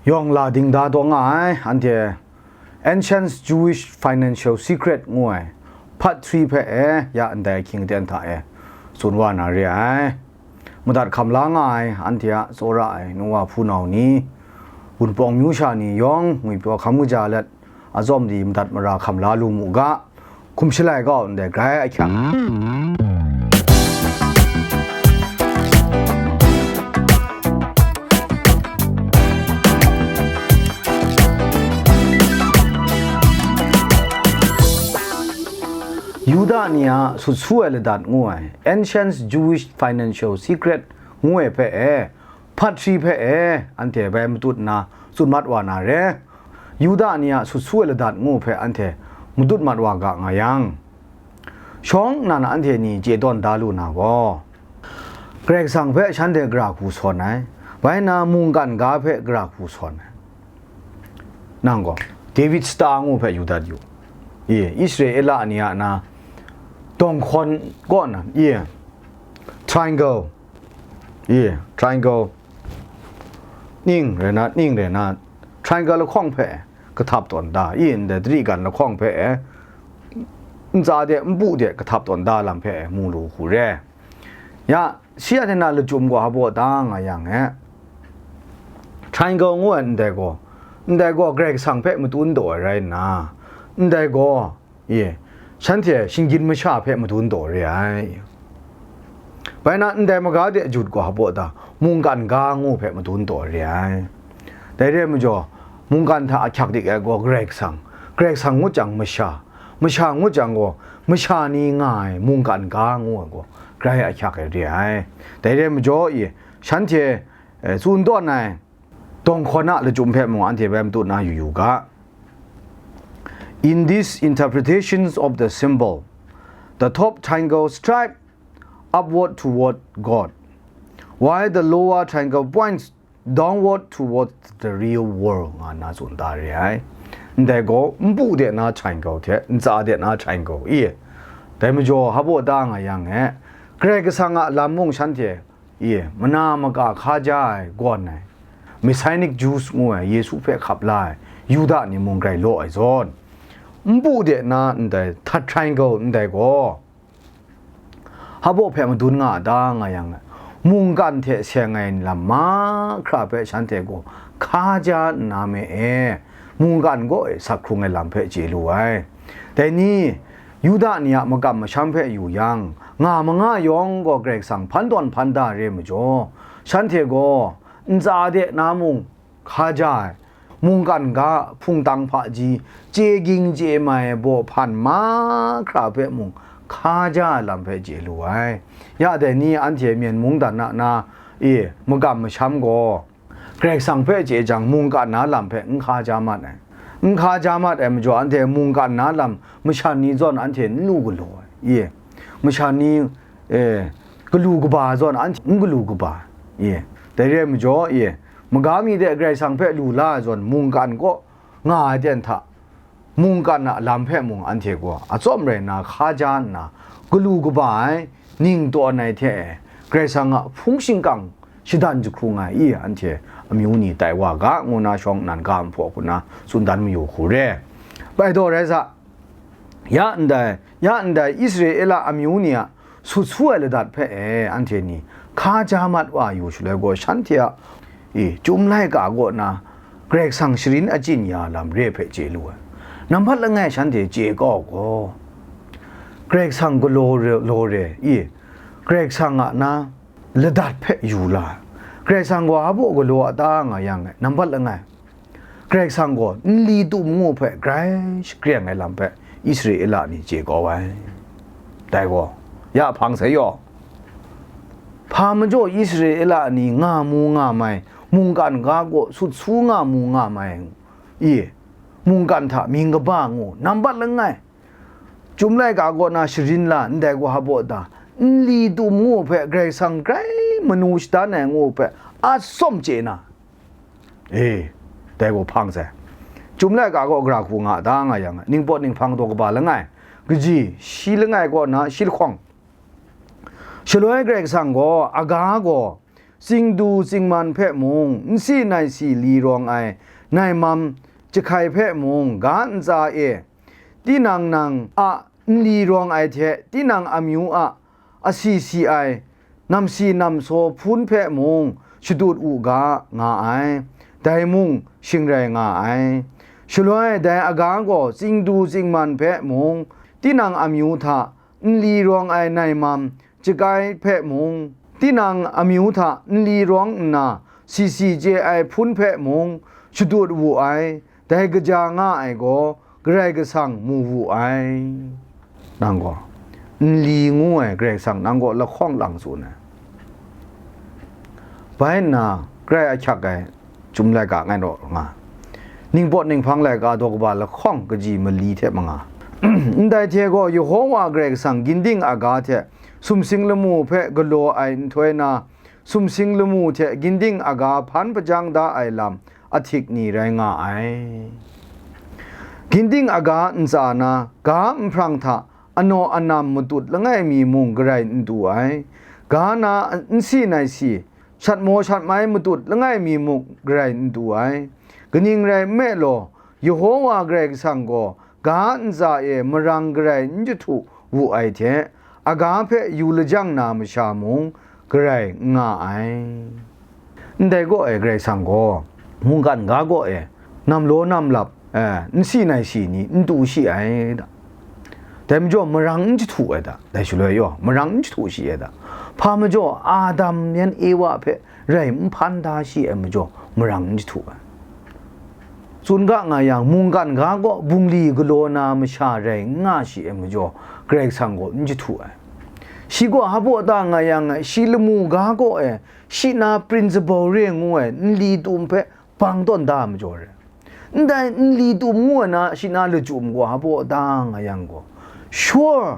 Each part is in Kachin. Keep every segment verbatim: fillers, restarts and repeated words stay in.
Yawng la ding da taw nga ai, anhte Ancient Jewish Financial Secret ngu ai, Part three hpe e, ya ndai ahkying aten hta e tsun wa na re ai. Madat hkam la nga ai, anhte a tsawra ai nu wa hpunau ni, Wunpawng amyu sha ni yawng ngwipyaw hkam kaja let, atsawm di madat mara hkam la lu mu ga, hkum shalai kau ndai grai ahkyak. Yuda ni a sut su ai ladat ngu ai, Ancient Jewish Financial Secret ngu ai hpe e, Part three hpe e, anhte bai matut nna tsun mat wa na re. Yuda ni a sut su ai ladat ngu hpe anhte matut mat wa ga nga yang, shawng nnan anhte ni chye tawn da lu na gaw, Karai Kasang hpe shanhte gara hku sawn ai, bai na mungkan ga hpe gara hku sawn ai. Nang gaw David Star ngu hpe yu dat yu. Ye, Israela ni a na, dawng hkawn kaw na, ye, triangle, ye, triangle, ning rai na, ning rai na, triangle lahkawng hpe kahtap tawn da, i ndai tari gan lahkawng hpe, ntsa de, npu de kahtap tawn da lam hpe mu lu hku re. Ya, shi a hte na lachyum gaw hpa baw da nga yang e, triangle ngu ai ndai gaw, ndai gaw Karai Kasang hpe madun taw ai rai nna, ndai gaw, ye, shanhte shinggyim masha hpe madun taw re ai. Bai na, ndai maga de jut gaw hpa baw da, mungkan ga ngu hpe madun taw re ai. Dai re ai majaw, mungkan hta ahkyak dik ai gaw Karai Kasang, Karai Kasang ngut jang masha, masha ngut jang gaw, masha ni nga ai mungkan ga ngu ai gaw, grai ahkyak ai re ai. Dai re ai majaw, i, shanhte, eh, tsun tawn ai dawng hkawn a lachyum hpe mung anhte bai matut na yu yu ga. In these interpretations of the symbol, the top triangle stripe upward toward God, while the lower triangle points downward towards the real world, nga nna tsun da re ai. Ndai gaw, npu de na triangle hte, ntsa de na triangle, i, dai majaw, hpa baw da nga yang e, Karai Kasang a lam mung shanhte, i, mana maka hkaja ai, gawn ai, Messianic Jews ngu ai, Yesu hpe hkap la ai, Yuda ni mung grai law ai zawn, npu de na ndai third triangle ndai gaw, hpa baw hpe madun nga a ta nga yang, mungkan hte seng ai lam mahkra hpe shanhte gaw hkaja nna me e, mungkan kaw e sak hkrung ai lam hpe chye lu ai. Dai ni, Yuda ni a makam masham hpe yu yang, nga manga yawng gaw Karai Kasang hpan tawn hpan da re ai majaw, shanhte gaw ntsa de na mung, hkaja ai, mungkan ga, hpungtang hpaji, chye ging chye mai ai baw hpan mahkra hpe mung hkaja ai lam hpe chye lu ai. Ya dai ni anhte Myen mungdan na na e, makam masham gaw, Karai Kasang hpe chye jang, mungkan na lam hpe n hkaja mat ai. N hkaja mat ai majaw, anhte mungkan na lam masha ni zawn anhte n lu galaw ai. Ye, masha ni, e, galu kaba zawn anhte n galu kaba. Ye, dai re ai majaw, ye, maga mi de Karai Kasang hpe lu la ai zawn, mungkan kaw nga ai ten hta, mungkan a lam hpe mung anhte gaw atsawm rai nna hkaja nna, galu kaba ai, ning tawn ai hte e, Karai Kasang a hpung shingkang shadan jahkrung ai i, anhte amyu ni tai wa ga, ngu na shawng nnan ga nhpaw hku na tsun dan mayu hku re. Bai daw rai sa, ya ndai, ya ndai Israela amyu ni a sut su ai ladat hpe e, anhte ni hkaja mat wa yu shaloi gaw, shanhte a, e, Chyum laika kaw na Karai Kasang sharin achyin ya lam re hpe chye lu ai. Nambat langai shanhte chye kau gaw, Karai Kasang galaw re, law re, e, Karai Kasang a na ladat hpe yu la ai. Karai Kasang gaw hpa baw galaw a ta nga yang e, nambat langai, Karai Kasang gaw nli tum ngu hpe grai shakreng ai lam hpe Israela ni chye kau ai. Dai gaw, ya hpang sai yaw, hpa majaw Israela ni nga mu nga mai, mungkan ga gaw sut su nga mu nga mai, i, mungkan hta mying kaba ngu, nambat langai, Chyum laika kaw na sharin la ndai gaw hpa baw da, nli tum ngu hpe Karai Kasang grai manu shadan ai ngu hpe atsawm chye na, e, dai gaw hpang sai. Chyum laika kaw gara hku nga da nga yang, ningpawt ninghpang taw kaba langai, kaji shi langai kaw na shi lahkawng, shaloi Karai Kasang gaw aga gaw tsingdu tsingman hpe mung, nsi naisi li rawng ai naimam jahkai hpe mung, ga ntsa e, tinang nang a nli rawng ai hte tinang amyu a asi si ai namsi namsaw hpun hpe mung shadut u ga, nga ai, dai mung shing rai nga ai. Shaloi dai aga gaw tsingdu tsingman hpe mung, tinang amyu hta nli rawng ai naimam jahkai hpe mung, tinang amyu hta nli rawng nna si si chye ai hpun hpe mung shadut wu ai, dai kaja nga ai gaw Karai Kasang mu wu ai. Nang gaw, nli ngu ai Karai Kasang nang gaw lahkawng lang tsun ai. Bai nna, Karai ahkyak ai, Chyum laika ngai raw nga, ningpawt ninghpang laika daw kaba lahkawng kaji mali hte manga. Ndai hte gaw, Yehowa Karai Kasang ginding aga hte sumsing lamu hpe galaw ai nhtoi na, sumsing lamu hte ginding aga hpan hpajang da ai lam ahtik ni rai nga ai. Ginding aga ntsa na ga nhprang hta anaw anam matut langai mi mung garai n du ai, ga na nsi naisi, shat maw shat mai matut langai mi mung garai n du ai. Kaning rai nme law, Yehowa Karai Kasang gaw ga ntsa e marang garai n jahtu wu ai hte, aga hpe yu lajang na masha mung garai n nga ai. Ndai gaw e, Karai Kasang gaw mungkan ga gaw e, nam law nam lap, eh, nsi naisi ni n tu shi ai da. Dai majaw, marang n jahtu ai da, dai shaloi yaw, marang n jahtu shi ai da. Hpa majaw, Adam yan Ewa hpe rai n hpan da shi ai majaw, marang n jahtu ai. Tsun ga nga yang, mungkan ga gaw bungli galaw na masha rai n nga shi ai majaw, Karai Kasang gaw n jahtu ai. Shi gaw hpa baw ta nga yang, shi lamu ga gaw e, shi na principle re ngu ai nli tum hpe bang tawn da ai majaw re. Ndai nli tum ngu ai na shi na lachyum gaw hpa baw ta nga yang gaw, sure,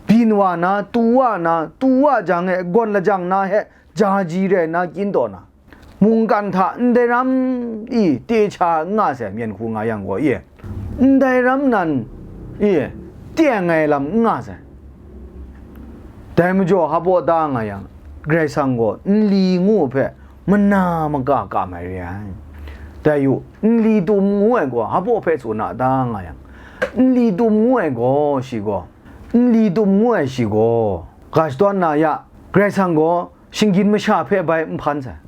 byin wa na, tu wa na, tu wa jang e gawn lajang na he, jaji rai na kyin taw na, mungkan hta ndai ram i te cha n nga sai, myen hku nga yang gaw, i, ndai ram nan i teng ai lam n nga sai. Dai majaw, hpa baw ta nga yang, Karai Kasang gaw nli ngu hpe mana maka kam ai re ai. Dai yu, nli tum ngu ai gaw hpa baw hpe tsun a ta nga yang, nli tum ngu ai gaw shi gaw, nli tum ngu ai shi gaw, ga shadawn na ya, Karai Kasang gaw shinggyim masha hpe bai n hpan sai.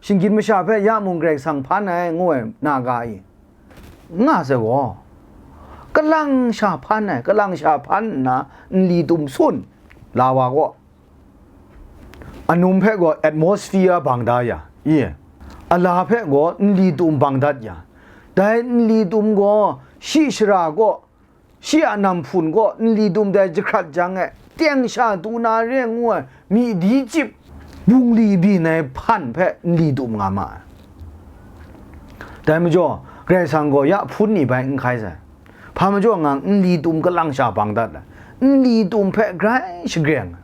Shinggyim masha hpe ya mung Karai Kasang hpan ai ngu ai na ga i? N nga sai gaw, kalang sha hpan ai, kalang sha hpan nna nli tum sun la wa gaw, anum hpe gaw atmosphere bang da ya, i, ala hpe gaw nli tum bang dat ya, dai nli tum gaw shi shara gaw, shi a nam hpun gaw nli tum dai jahkrat jang e, teng sha tu na re ngu ai myi di chyip, bungli byin ai hpan hpe nli tum nga ma ai. Dai majaw, Karai Kasang gaw ya hpun ni bai n hkai sai. Hpa majaw nga nli tum kalang sha bang dat ai, nli tum hpe grai shagreng ai.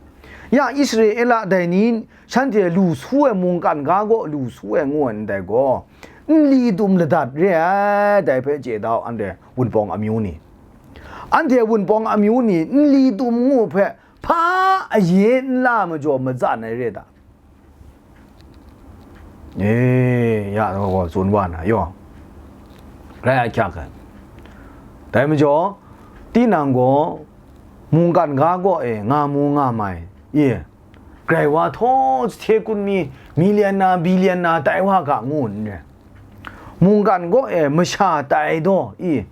Ya Israela dai ni shanhte lu su ai mungkan ga gaw lu su ai ngu ai ndai gaw, nli tum ladat re ai, dai hpe chye da u, anhte Wunpawng amyu ni. Anhte Wunpawng amyu ni nli tum ngu hpe hpa aye n la majaw matsan ai re ta? E, ya gaw tsun wa na yaw, rai ahkyak ai. Dai majaw, tinang gaw mungkan ga gaw e nga mu nga mai, i, grai wa htaw jahte kun mi, milian na, bilian na tai wa ga ngu n re. Mungkan gaw e masha tai daw, i,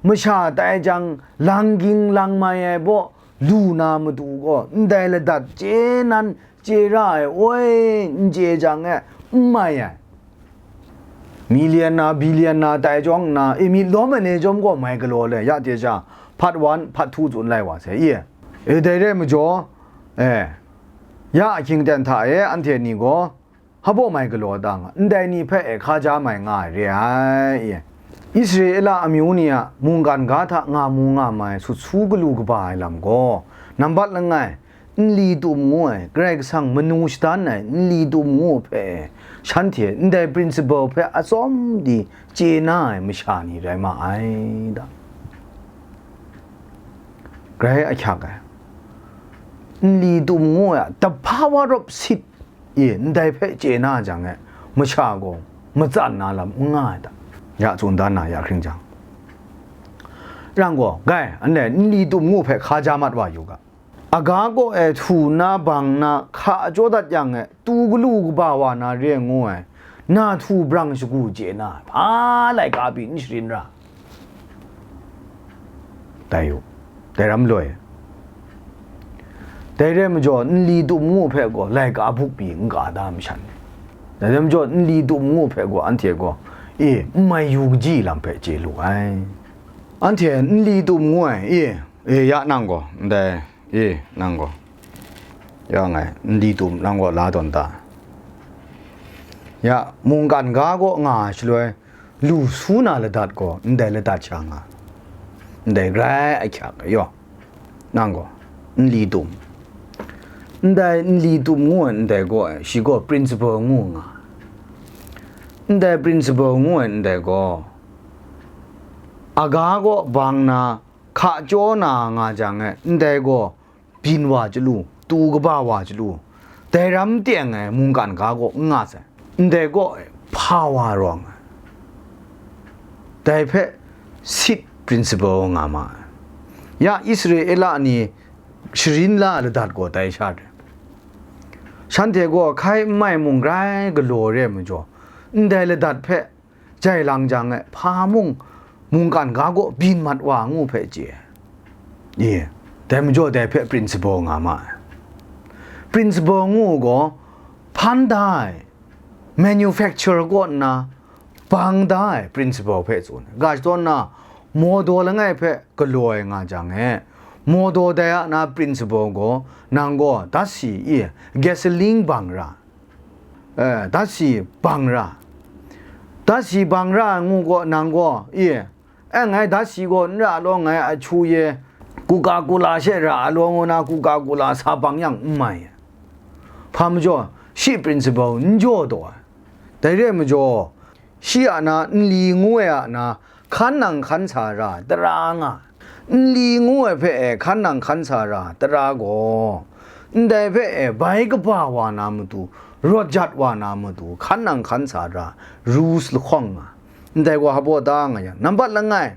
masha tai jang, lang ging lang mai ai baw, lu na matu gaw, ndai ladat chye nan chye ra ai, oi, n chye jang e, n mai ai. Milian na, bilian na tai jawng nna, e, myit lawm ai ni chyawm gaw mai galaw le, ya hte sha, part one, part two tsun lai wa sai, i? E, dai re majaw, e, ya ahkying ten hta e, anhte ni gaw, hpa baw mai galaw ta nga, ndai ni hpe e hkaja mai nga ai re ai, i? Israela amyu ni a mungkan ga hta nga mu nga mai sut su galu kaba ai lam gaw, nambat langai, nli tum ngu ai, Karai Kasang manu shadan ai nli tum ngu hpe, shanhte ndai principle hpe atsawm di chye na ai masha ni rai ma ai da. Grai ahkyak ai. Nli tum ngu ai a, the power of seed e, ndai hpe chye na jang e, masha gaw matsan na lam n nga ai ta? Ya tsun dan na ya hkring jang, rang gaw, gai, anhte nli tum ngu hpe hkaja mat wa yu ga. Aga kaw e htu nna bang nna hka jaw dat yang e, tu galu kaba wa na re ngu ai, na htu brang shagu chye na, hpa laika pyi n sharin ra. Tai u, dai ram loi. Dai re majaw, nli tum ngu hpe gaw laika buk pyi n ka da mashan. Dai re majaw, nli tum ngu hpe gaw anhte gaw, e, n mai yu kaji lam hpe chye lu ai. Anhte nli tum ngu ai, e, e, ya nang gaw, ndai, e, nang gaw, ya ngai, nli tum nang gaw la tawn ta? Ya, mungkan ga kaw nga ai shaloi, lu su na ladat gaw ndai ladat sha nga, ndai grai ahkyak yaw, nang gaw, nli tum, ndai nli tum ngu ai ndai gaw, shi gaw principle ngu nga, ndai principle ngu ai ndai gaw, aga kaw bang na, hka jaw na nga jang e, ndai gaw byin wa chyalu, tu kaba wa chyalu, dai ram teng ai mungkan ga kaw n nga sai. Ndai kaw e hpa wa rawng ai. Dai hpe seed principle nga ma ai. Ya Israela ni sharin la ladat gaw dai sha re. Shanhte gaw hkai n mai mung grai galaw re ai majaw, ndai ladat hpe jai lang jang e, hpa mung mungkan ga kaw byin mat wa ngu hpe chye ai. Ye, dai majaw dai hpe principle nga ma ai. Principle ngu gaw, hpan da ai, manufacture kaw nna bang da ai principle hpe tsun ai. Ga shadawn na, motor langai hpe galaw ai nga jang e, motor dai a na principle gaw, nang gaw dat si i, gasoline bang ra, eh, dat si bang ra, dat si bang ra ngu gaw, nang gaw, i, eh, ngai dat si gaw n ra law, ngai ahchu ye, Coca-Cola she ra law ngu na, Coca-Cola sa bang yang n mai. Hpa majaw, shi principle n jaw taw ai. Dai re ai majaw, shi a na nli ngu ai a na, hkan nang hkan sa ra ai, tara nga ai. Nli ngu ai hpe e hkan nang hkan sa ra ai, tara gaw, ndai hpe e bai kaba wa na matu, rawt jat wa na matu, hkan nang hkan sa ra ai, rules lahkawng nga ai. Ndai gaw hpa baw da nga yang, nambat langai,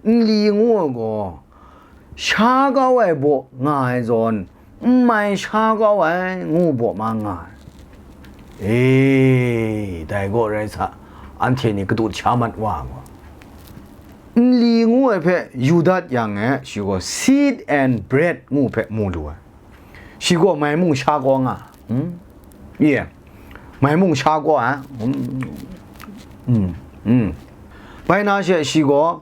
nli ngu ai gaw, sha kau ai baw nga ai zawn, n mai sha kau ai ngu baw ma nga ai. E, dai gaw rai sa, anhte ni katut sha mat wa ai gaw, nli ngu ai hpe yu dat yang e, shi gaw seed and bread ngu hpe mu lu ai. Shi gaw mai mung sha kau nga, hmm? Ye, mai mung sha kau ai, hmm? Hmm, hmm. Bai na she shi gaw,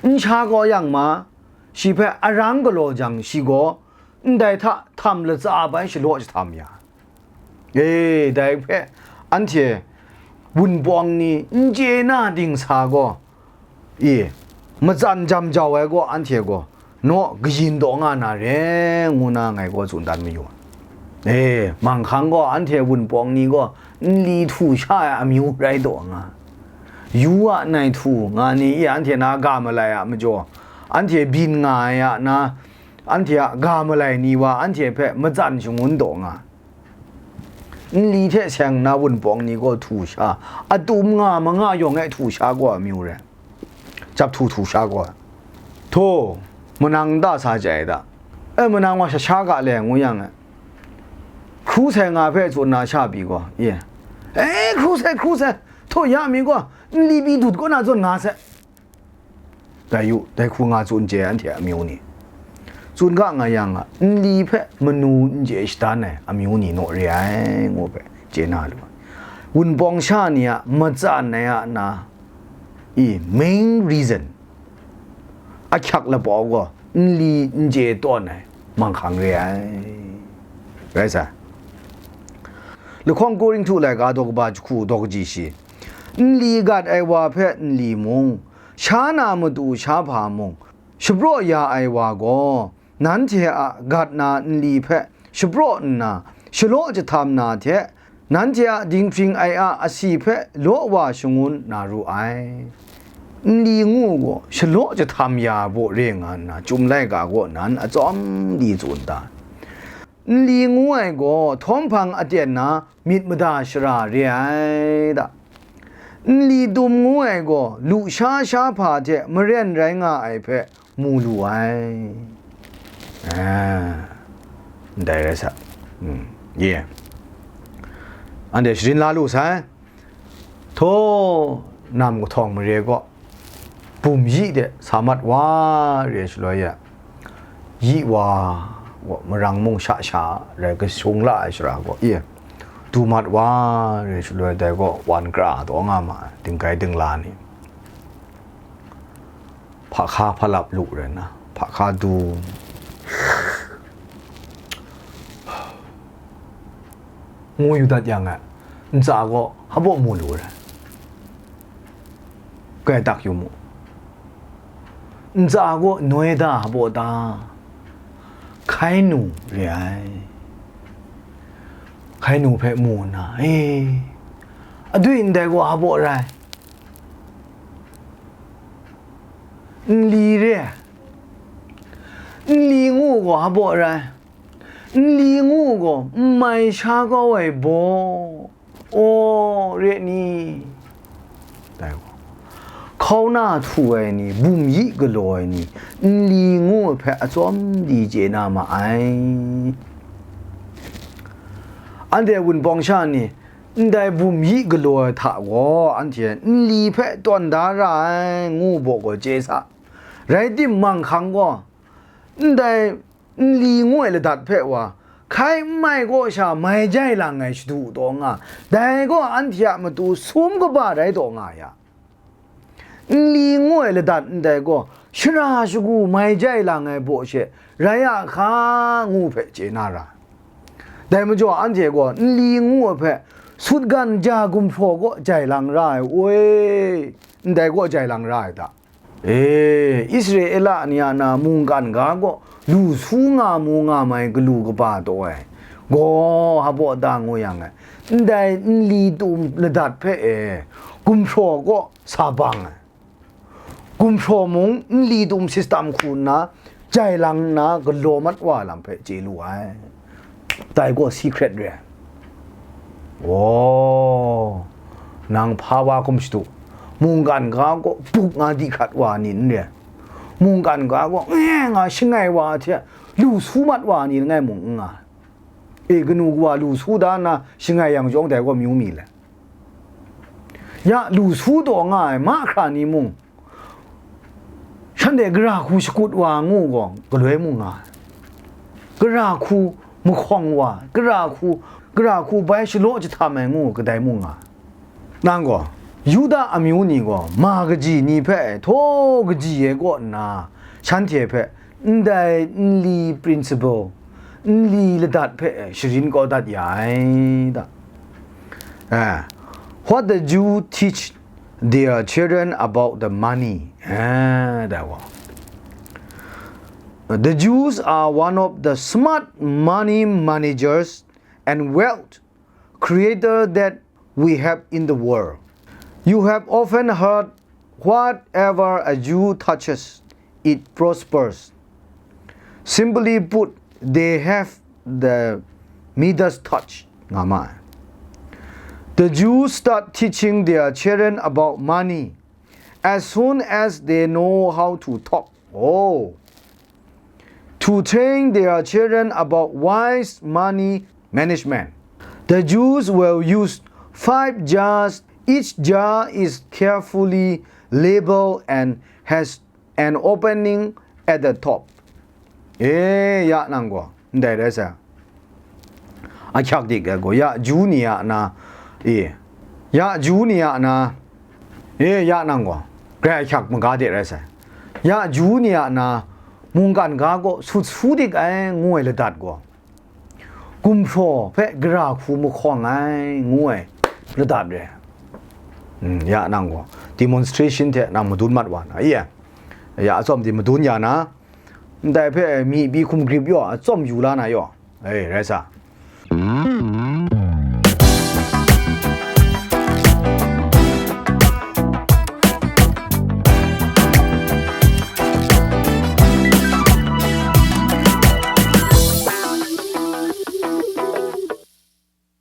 n sha kau yang ma, shi hpe arang galaw jang, shi gaw ndai hta htam latsa bai shalaw jahtam ya. E, dai hpe anhte Wunpawng ni n chye na dingsa gaw, e, matsan jam jau ai gaw, anhte gaw naw kayin taw nga na re, ngu na ngai gaw tsun dan mayu. E, manghkang gaw anhte Wunpawng ni gaw nli htu sha ai amyu rai taw nga, yu a nai htu nga ni, e, anhte na ga malai a majaw, anhte byin nga ai a na, anhte a ga malai ni wa anhte hpe matsan shangun taw nga. Nli hte seng nna Wunpawng ni gaw htu sha, atum nga manga yawng e htu sha gaw amyu re. Jap htu htu sha gaw, htaw, manang nta sa chye ai ta? E, manang wa sha sha ga le, ngu yang e, hkru sai nga hpe tsun na sha pyi gaw, ye, e, hkru sai, hkru sai, htaw, ya mi gaw nli pyi dut kaw na zawn nga sai. Dai yu, dai hku nga tsun chye ai anhte a amyu ni. Tsun ga nga yang a, nli hpe manu n chye shadan ai amyu ni naw re ai, ngu hpe chye na lu ai. Wunpawng sha ni a matsan ai a na, i main reason, ahkyak lapau gaw nli n chye tawn ai manghkang re ai. Rai sa, lahkawng Korinhtu laika daw kaba jahku daw kaji shi, nli gat ai wa hpe nli mung, sha na matu sha hpa mung, shapraw ya ai wa gaw, nanhte a gat na nli hpe shapraw nna, shalaw jahtam na hte, nanhte a dinghpring ai a asi hpe law wa shangun na ru ai. Nli ngu gaw, shalaw jahtam ya baw re nga nna, Chyum laika kaw nan atsawm di tsun da. Nli ngu ai gaw htawm hpang aten na myit mada shara re ai da. Nli tum ngu ai gaw lusha sha hpa hte maren rai nga ai hpe mu lu ai. Ah, ndai rai sa. Hmm, ye. Anhte sharin la lu sai. Htaw, nam kahtawng mare gaw, bum yi de sa mat wa re shaloi ya, yi wa, wa marang mung sha sha rai kasung la ai shara gaw, e, du mat wa re shaloi dai gaw wan kra taw nga ma ai, dinggai dingla ni. Hpa hka hpa lap lu rai nna, hpa hka du ngu yu dat yang e, ntsa gaw hpabaw mu lu rai. Kai tak yu mu. Ntsa gaw noi da hpabaw ta? Hkai nu re ai. Hkai nu hpe mu nna, e, adwi ndai gaw hpabaw rai? Nli re ai. Nli ngu gaw hpabaw rai? Nli ngu gaw n mai sha kau ai baw, aw, re ni? Dai gaw, hkauna htu ai ni, bum yi galaw ai ni, nli ngu ai hpe atsawm di chye na ma ai. Anhte Wunpawng sha ni, ndai bum yi galaw ai hta gaw anhte nli hpe tawn da ra ai, ngu baw gaw chye sa. Rai timung, hkang gaw, ndai nli ngu ai ladat hpe wa, hkai n mai kaw sha mai jai lang ai shadu taw nga, dai gaw anhte a matu sum kaba rai taw nga ya. Nli ngu ai ladat ndai gaw, shara shagu mai jai lang ai baw she rai a hka, ngu hpe chye na ra. Dai majaw, anhte gaw nli ngu ai hpe sutgan ja gumhpraw kaw jai lang ra ai, oi, ndai kaw jai lang ra ai ta? E, Israela ni a na mungkan ga gaw lu su nga mu nga mai galu kaba taw ai gaw, hpabaw ta ngu yang e, ndai nli tum ladat hpe e, gumhpraw kaw sa bang ai. Gumhpraw mung nli tum sistam hku nna, jai lang nna galaw mat wa lam hpe chye lu ai. Dai gaw secret re ai. Aw, nang hpa wa hkum shadu, mungkan ga gaw buk nga di hkrat wa ni n re ai. Mungkan ga gaw nge nga shangai wa hte lu su mat wa ni langai mung n nga ai. E, kanu kawa lu su da nna shangai yang jawng dai gaw amyu mi le? Ya lu su taw nga ai mahkra ni mung, shanhte gara hku shakut wa ngu gaw, galoi mu nga ai. Gara hku mahkawng wa, gara hku, gara hku bai shalaw jahtam ai ngu, kadai mu nga ai. Nang gaw, Yuda amyu ni gaw ma kaji ni hpe htaw kaji ai kaw nna, shanhte hpe ndai nli principle, nli ladat hpe sharin kau dat ya ai da. Eh, what the Jew teach their children about the money. Eh, da gaw. The Jews are one of the smart money managers and wealth creator that we have in the world. You have often heard, "Whatever a Jew touches, it prospers." Simply put, they have the Midas touch. Nga ma ai. The Jews start teaching their children about money as soon as they know how to talk. Oh. To train their children about wise money management, the Jews will use five jars. Each jar is carefully labeled and has an opening at the top. E, ya nang gaw, ndai rai sai. Ahkyak dik ai gaw, ya Ju ni a na, e, ya Ju ni a na, e, ya nang gaw, grai ahkyak maga de rai sai. Ya Ju ni a na, mungkan ga gaw sut su dik ai ngu ai ladat gaw, gumhpraw hpe gara hku mahkawng ai ngu ai ladat re. Mm, ya nang gaw, demonstration hte nang madun mat wa na, e, ya atsawm di madun ya na, ndai hpe mi bi hkum grip yaw, atsawm yu la na yaw, e, rai sa.